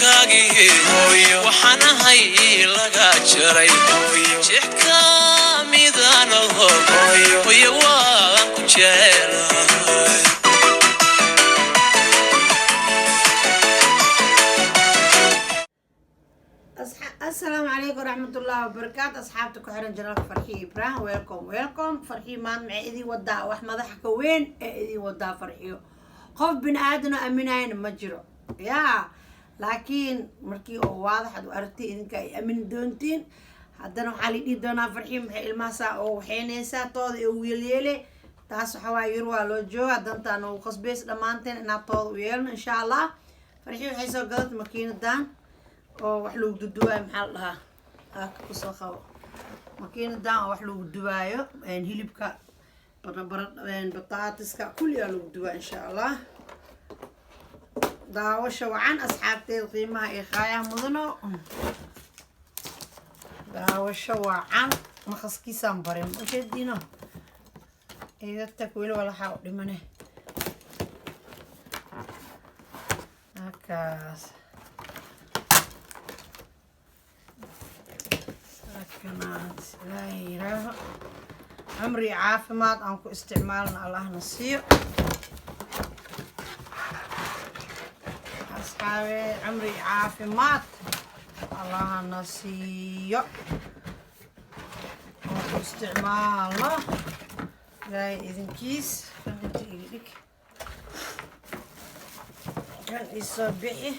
Jirkaagii waxaan ahay laga jaray, jeex ka midanaho. Hooyo, waan ku jecelahay. Asalaamu calaykum waraxmatullaahi wabarakaatu. Asxaabta ku xiran channelka Farxiyo Ibraahim, welcome, welcome. Farxiyo maanta maxay idin wadaa? Wax madaxa ka weyn ee idin wadaa Farxiyo. Qof bini aadan oo aaminayana ma jiro yaa, laakiin markii oo waadaxad u aragtay idinka ay aamini doontiin. Haddana waxaa la dhihi doonaa, "Farxiyo maxay ilmahasaa oo waxeynaysaa tooda ee u yeelyeele?" Taas waxa waaye, yar waa loo joogaa, dantaan ugu qasbaysa dhammaanteen inaad tooda u yeelno, insha Allah. Farxiyo waxay soo gadatay makiinadan oo wax lagu duduwaayo. Maxaa la dhahaa? Aaka kusoo qabo makiinadan oo wax lagu duwaayo, hilibka, bara bataatiska, kulli aa lagu duwaa, insha Allah. Daawasha wacan, asxaabteed qiimaha iyo qaayaha mudano. Daawasho wacan. Maqaskiisaan barin ujeediino iga tag. Weli walaxaa u dhimane halkaas. Sakanaad Ilaahay yiraaho, cumri iyo caafimaad aan ku isticmaalna Allahna siiyo. Asxaabe, cumri iyo caafimaad Allahna siiyo aan ku isticmaalno, Ilaahay idinkiis. Kan inta iga dhig, kan isoo bixi.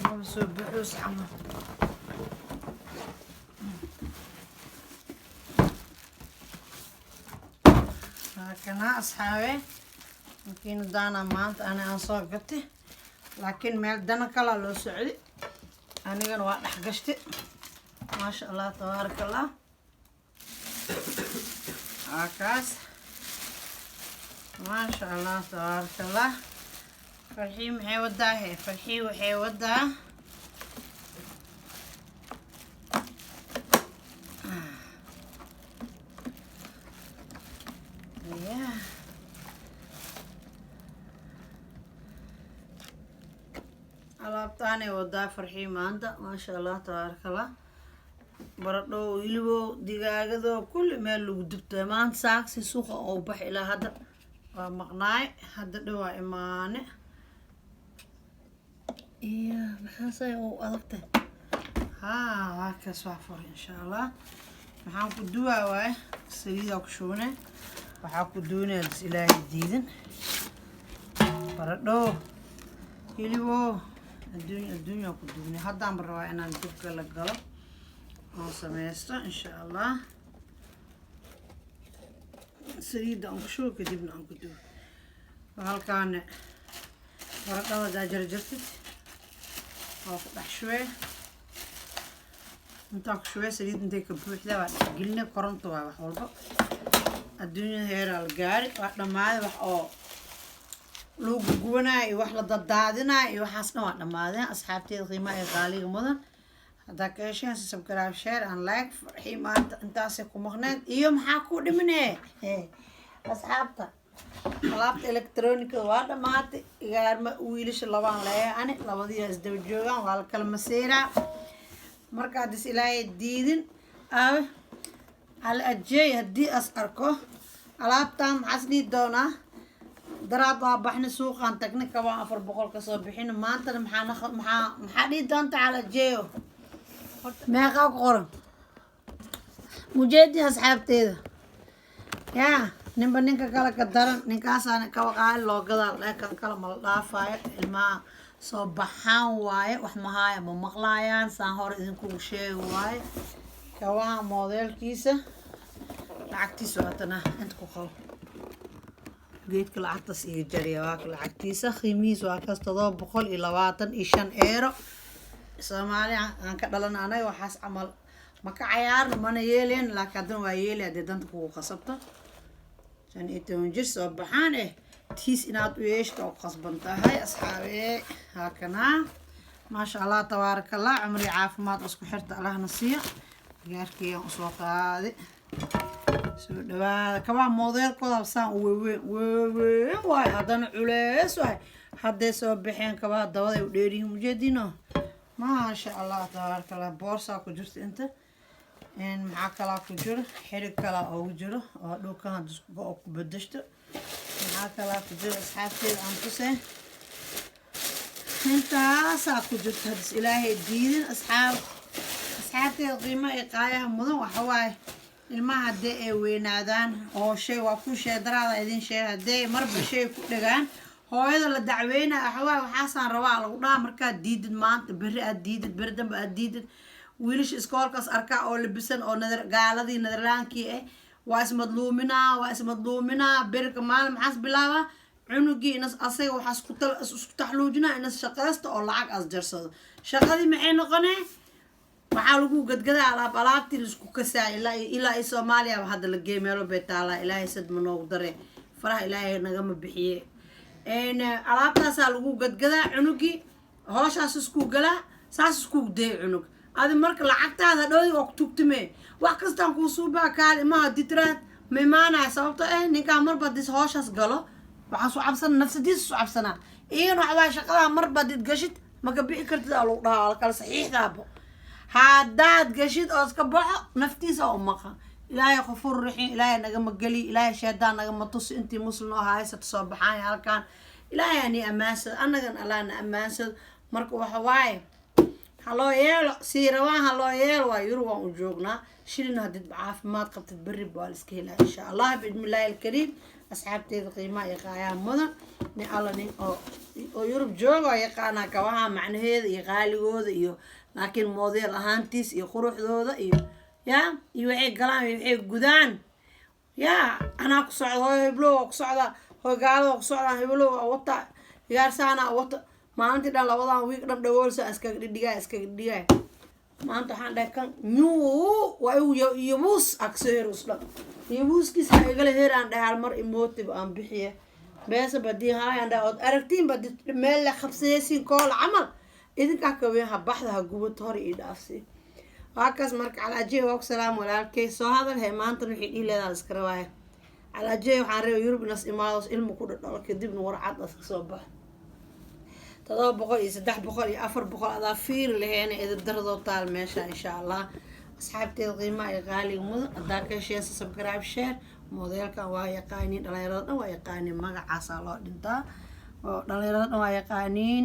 Maba soo buxuus camal. Haakana, asxaabe, makiinadaana maanta ani aan soo gatay, laakiin meel dana kalaa loo socday, anigana waa dhex gashtay. Maasha Allah, tabaaraka Allah. Waa kaas, maasha Allah, tabaaraka Allah. Farxii maxay wadaa he? Farxii waxay wadaa ya alaabtaanay wadaa Farxii maanta, maasha Allah, tabaaraka Allah. Baradho, hilibo, digaagado, kulli meel lagu dubto. Maanta saagsi suuqa oo bax ilaa hadda waa maqnaay, hadda dhawaa imaane. Iyo maxaasay u adagtay? Haa, waa kaas, waa furay, insha Allah. Maxaan ku duwaa waaye? Saliidaa ku shubne, waxaa ku duunaya bis Ilaahay diidan, baradho, hilibo, adduunya adduunyaa ku duunay. Haddaanba rabaa inaan dibka la galo oo sameysto, insha Allah. Saliidda aan ku shubo, kadibna aan ku duwo. Halkaana baradhada hadaa jarjartid waa ku dhex shubee. Intaa ku shubee, saliid intay ka buuxda waa dhex geline. Koronto waa wax walba, adduunyada heeraa la gaari, waa dhammaaday. Wax oo lagu gugubanaayo iyo wax la dadaadinayo iyo waxaas dhan waa dhammaadeen. Asxaabteeda qiimaha ee qaaliga mudan, haddaa ka hesheen, subscribe, share and like. Farxii maanta intaasay ku maqneed. Iyo maxaa ku dhimine, asxaabta? Alaabta electronicada waa dhammaatay. Igaarma wiilasha labaan leeyahay ani, labadiyaa isdaba joogaan, waa la kala maseyraa. Marka haddis Ilaahay diidin, aabe Cali Ajeey haddii as arko alaabtan, maxaas dhihi doonaa? Daraad waa baxni, suuqaan tagnay, kabaan 400 kasoo bixin. Maantana maxaa maxaa dhihi doonta Cali Ajeeyo? Meeqaa ku qoran mujeedin, asxaabteeda? Yaa ninba ninka kale ka daran, ninkaasaana kaba qaali loo gadaa la, kan kale ma la dhaafaayo. Ilmaha soo baxaan waaye, wax mahaaya, ma maqlaayaan. Saan hore idinkugu sheegi waaye, kabaha moodeelkiisa lacagtiisa waatana. Inta ku qabo geedka, lacagtaas iga jariya. Waa ka lacagtiisa, qiimihiisa waa kaas, 725 euro. Soomaali aan ka dhalan anaga, waxaas camal ma ka cayaarno, mana yeeleen, laakiin haddana waa yeeli haddii danta kugu qasabto. 15 jir soo baxaan tiis inaad u yeeshto oo qasban tahay. Asxaabe, haakanaa, maasha Allah, tabaaraka Allah. Cumri caafimaad isku xirta Allahna siiyo. Gaarkiyaan usoo qaadi. Soo dhawaada. Kabaha moodeelkooda saan u weweyn weweyn waay, haddana culees waay. Hadday soo baxeen kabaha dabada ay u dheeryihiin, mujeedino. Maasha Allah, tabaaraka Allah. Boorsaa ku jirta inta. Maxaa kalaa ku jiro? Xirig kalaa oogu jiro oo dhulkan hadda isku go ku bedeshto. Maxaa kalaa ku jiro, asxaabteeda, aan tusee? Intaasaa ku jirta haddis Ilaahay diidin. Asxaabteeda qiimo ay qaayaha mudan, waxa waaye ilmaha haddii ay weynaadaan oo shay waa ku sheedaraada idin sheeg, haddii marba shay ku dhagaan, hooyada la dacweynaya. Waxawaaye waxaasaan rabaa lagu dhaha. Markaad diidid maanta, berri aad diidid, berri dambe aad diidid, wiilasha iskoolkaas arkaa oo labisan oo nadar gaaladii Nederlaankii ah, waa ismadluuminaa, waa ismadluuminaa. Berika maalin maxaas bilaabaa cunugii inas asaga waxaas ku tal isku taxluujinaa inas shaqaysto oo lacag as jarsado. Shaqadii maxay noqonee? Waxaa lagu gadgadaa alaab, alaabtii laisku kasaa ilaa iyo Soomaaliya hadda la geey, meelo bay taalaa. Ilaahay sad ma noogu dare, faraha Ilaahay nagama bixiye. Alaabtaasaa lagu gadgadaa, cunugii hooshaas iskuu galaa, saas iskuu dayay cunug. Adi marka lacagtaada dhowdi waa ku tugtume, wax kastaan kuu suubaa, kaali imaha ditiraad ma imaanaya. Sababto eh ninkaan marba hadis hooshaas galo, waxaa su cabsana nafsadiisa, su cabsanaa. Iyagana waxbaa shaqadaa marba hadid gashid maka bixi kartid aa lagu dhahaa, la kala saxiixdaabo. Haddaad gashid oo iska baxo, naftiisa oo maqan. Ilaahay qafuur raxiim, Ilaahay nagama geli, Ilaahay shaydaan nagama tusi. Intii Muslim oo haysato soo baxaan halkan, Ilaahay ani ammaansado, annagan Allahna ammaansado. Marka waxa waaye ha loo yeelo sii rabaan, ha loo yeelo. Waa Yurub waan u joognaa. Shilin hadid caafimaad qabtid, berri waa la iska helaa, insha Allah, biidni Illaahi alkariim. Asxaabteeda qiimaha iyo qaayaha mudan, nin alla nin oo Yurub jooga oo yaqaanaa kabaha macnaheeda iyo qaaligooda iyo laakiin moodeel ahaantiis iyo quruxdooda iyo yaa iyo waxay galaan iyo waxay gudaan. Yaa anaa ku socda, hooyo heblow waa ku socdaa, hooy gaalada waa ku socdaa, heblow waa wata, igaarsaanaa wata. Maalintii dhan, labadan wiig dhan, dhawoolsa iskaga dhidhigaay, iskaga dhidhigaay. Maanta waxaan dhahay kan nyuu waa igu yabuus aa kasoo her usdhan, yabuuskiis ha igala her. Aan dhahay hal mar emotive aan bixiya beesa badii haayaan dhahay ood aragtiin badi meel la qabsaysiin koola camal idinkaa kaween, ha baxda, ha gubato, hor ii dhaafsi. Waa kaas. Marka Calaajiye waa ku salaam walaalkay, soo hadal he. Maantana waxay dhihi leedaha iska rabaaya. Calaajiye waxaan rabay Yurub inas imaado, ilmu ku dhadhalo, kadibna warcad as kasoo baxo. 700 iyo 300 iyo 400 adaa fiiri laheena edab daradoo taal meesha, insha Allah. Asxaabteeda qiimaha iyo qaaliga mudan, haddaa ka hesheesa, subscribe, share. Modeelkan waa yaqaaniin, dhalinyarada dhan waa yaqaaniin, magacaasaa loo dhintaa oo dhalinyarada dhan waa yaqaaniin.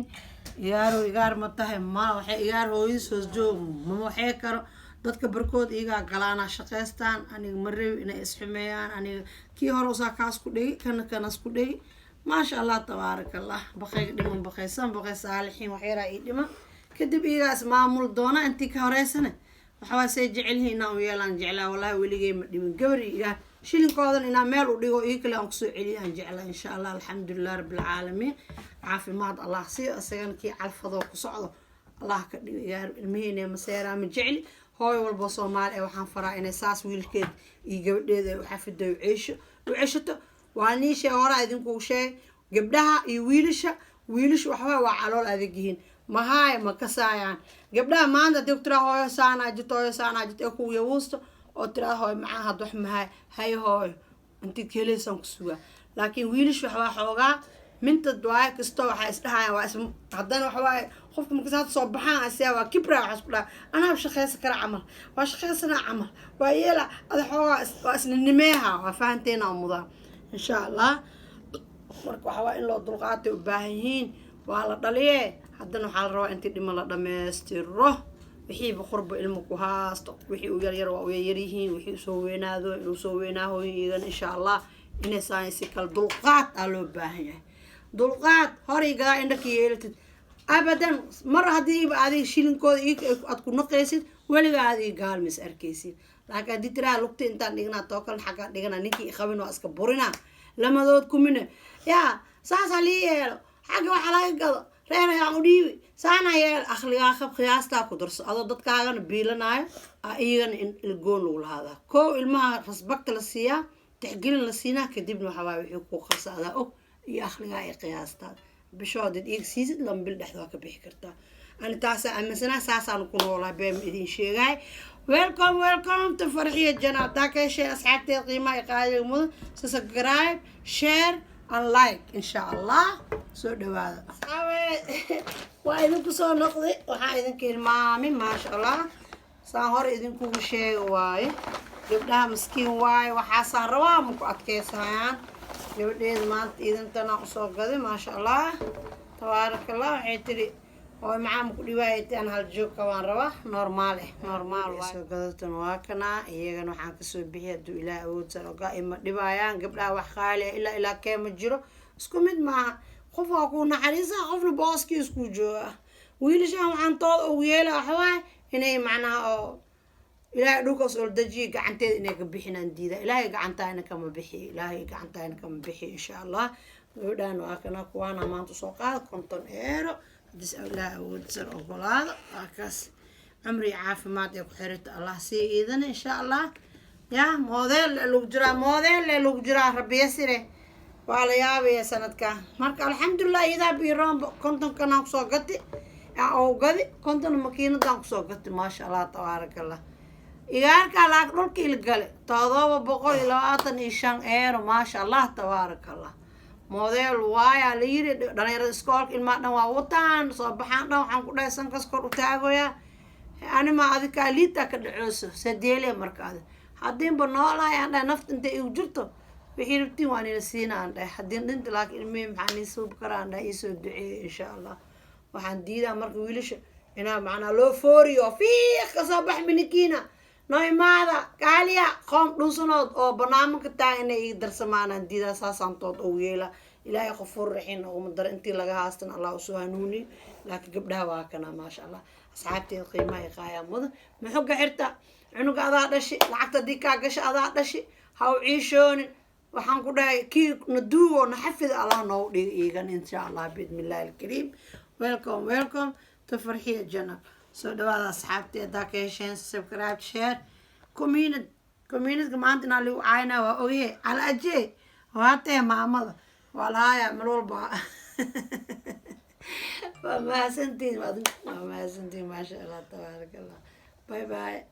Igaaro igaar ma tahay? Ma waxay igaar hooyadiis hoos joog ma waxay karo. Dadka barkood iyagaa galaana shaqaystaan. Aniga ma rabi inay isxumeeyaan. Aniga kii hore usaa kaas ku dhegi, kana kanas ku dhegi. Maasha Allah, tabaaraka Allah. Baqayga dhiman, baqaysan, baqay saalixiin, waxyaraa ii dhiman, kadib iyagaas maamul doona. Intii ka horeysana waxawaa say jecelyihiin inaan u yeelaan jeclaa. Wallahi weligay ma dhimin gabar igaa shilinkoodan inaan meel u dhigo, ii kale aan kusoo celiyo aan jeclaa, insha Allah. Alxamdulilah rabbilcaalamiin. Caafimaad Allah siiyo isagana, kii calfadoo ku socdo Allah ka dhigo. Igaar ilmihiina maseeraa ma jecli. Hooyo walba Soomaali ee waxaan faraa inay saas wiilkeed iyo gabadheeda ay u xafido, u ceesho, u ceshato. Waa nii sheeg horaa idinkugu sheegay, gabdhaha iyo wiilasha. Wiilasha waxbaa waa calool adag yihiin, mahaay ma kasaayaan. Gabdhaha maanta hadii ku tiraa hooyo saanaa jirto, hooyo saanaa jirto, ee kugu yabuusto oo tiraa hooyo macaa had wax mahaay, hay hooyo intiid ka heleysaan ku sugaa. Laakiin wiilasha waxbaa xoogaa mintad waaye kastoo waxaa isdhahayaan waa is haddana waxawaaye qofka markas hadda soo baxaan asiyaa waa kibra, waxaa isku dhaha anaa shaqeysan kara camal, waa shaqeysanaa camal, waa yeela ada xoogaa waa isninimeeha, waa fahanteena mudaa, insha Allah. Marka waxaa waa in loo dulqaatay u baahan yihiin. Waa la dhaliye, haddana waxaa la rabaa intii dhima la dhammaystiro. Wixiiba qurba ilmo ku haasto, wixii u yaryar waa u yaryaryihiin, wixii usoo weynaado inuu soo weynaahoyin iyagana, insha Allah. Inay saan si kale dulqaad aa loo baahan yahay, dulqaad horay gadaa indha ka yeelatid abadan. Mar haddiiba adiga shilinkooda aad ku naqaysid, weligaa adiga gaalmis arkaysid. Laakiin haddii tiraa lugta intaan dhignaa, tookalna xaggaan dhigana, ninkii iqabin waa iska burina lamadood kumine yaa saas ha lii yeelo, xagga waxa laga gado reer ayaan u dhiibi, saana yeel. Akhligaa qab, qiyaastaa ku darso, adoo dadkaagana biilanaayo a iyagana in ilgoon lagu lahaadaa. Koo ilmaha rasbagta la siiyaa, tixgelin la siinaa, kadibna waxa waaye wixii kuu qabsa adaa og iyo akhligaa iyo qiyaastaada. Bisho hadad iiga siisid, 2 bil dhexda waa ka bixi kartaa. Ani taasaa aaminsanaa, saasaan ku noolaa, beema idin sheegaay. Welcome, welcome to Farxiya Channel. Haddaa ka heshay, asxaabteed qiimaha iyo qaaliga mudan, subscribe, share and like, insha Allah. Soo dhawaada, asxaabe. Waa idinku soo noqday. Waxaa idinka hilmaamin, maasha Allah, saan hore idinkugu sheega waaye, gabdhaha miskiin waaye. Waxaasaan rabaa ma ku adkeysayaan. Gabadheeda maanta idintanaa usoo gaday, maasha Allah, tabaaraka Allah. Waxay tiri, "Hooy, maxaa ma ku dhiwaayay?" Aan hal joogka waan rabaa, normal eh, normal waay. Soo gadatan waa kanaa. Iyagana waxaan kasoo bixiyay, hadduu Ilaah awood sar ogaa, ima dhibayaan gabdhaha. Wax qaali ah ilaa kee ma jiro, isku mid maaha. Qof waa kuu naxariisa, qofna booskii iskuu jooga. Wiilashaan waxaan tooda ugu yeela waxawaaye inay macnaha oo Ilaahay dhulkaas oo dejiya, gacanteeda inay ka bixinaan diida. Ilaahay gacantaayna kama bixiyo, Ilaahay gacantaayna kama bixiyo, insha Allah. Gabadhaan waa kana, kuwaana maanta soo qaada, 50 euro, haddiis Ilaah awoodsan ogolaado. Waa kaas. Cumri caafimaad ee ku xirita Allah sii iidana, insha Allah. Ya moodeel lagu jiraa, moodeel lagu jiraa, rabiyasire waa la yaabaya sanadka. Marka alxamdulilah, iyadaa biroonba 50-kanaan kusoo gati oo gadi, 50 makiinadaan kusoo gati, maasha Allah, tabaaraka Allah. Igaarkaa laag dhulka ilgale, 725 euro, maasha Allah, tabaaraka Allah. Modeel waayaa la yiri dhalinyarada iskoolka, ilmaha dhan waa wataan, soo baxaan dhan. Waxaan ku dhahay, sankas kor u taagoyaa anima adikaa liitaa ka dhacooso sadeele. Marka adi haddiinba noolahay, aan dhahay, nafta intay igu jirto, wixii rabtiin waa nila siina, aan dhahay. Haddii dhinta laakiin ilmihii maxaa nii suub karaa, aan dhahay. Iisoo duceeyo, insha Allah. Waxaan diidaa marka wiilasha inaa macnaa loo fooriyo, fiiq kasoo bax minikiina, noo imaada, kaaliya, qoom dhunsanood oo barnaamijka taagan inay ii darsamaanaan diidaa. Saasaan tood ugu yeela. Ilaahay qafuur raxiim uguma daro. Intii laga haastan Allah usoo hanuuniyo. Laakiin gabdhaha waa kana, maasha Allah. Asxaabteeda qiimaha i qaayaa mudan, muxuga xirta cunuga adaa dhashi, lacagta haddii kaa gasha adaa dhashi, ha u ciishoonin. Waxaan ku dhahay, kii na duugo na xafida Allah noogu dhigo iigan, insha Allah, biidni illahi alkariim. Welcome, welcome to Farxiya Channel. Soo dhawaada, asxaabtii. Haddaa ka hesheen, subscribe, share, comment. Communityga maanta inaa ligu caynaa waa ogahe cala ajee waatee maamada waa lahaaya mar walba. Waa mahadsantihin, waa mahadsantihin, maasha Allah, tabaaraka Allah. Bye bye.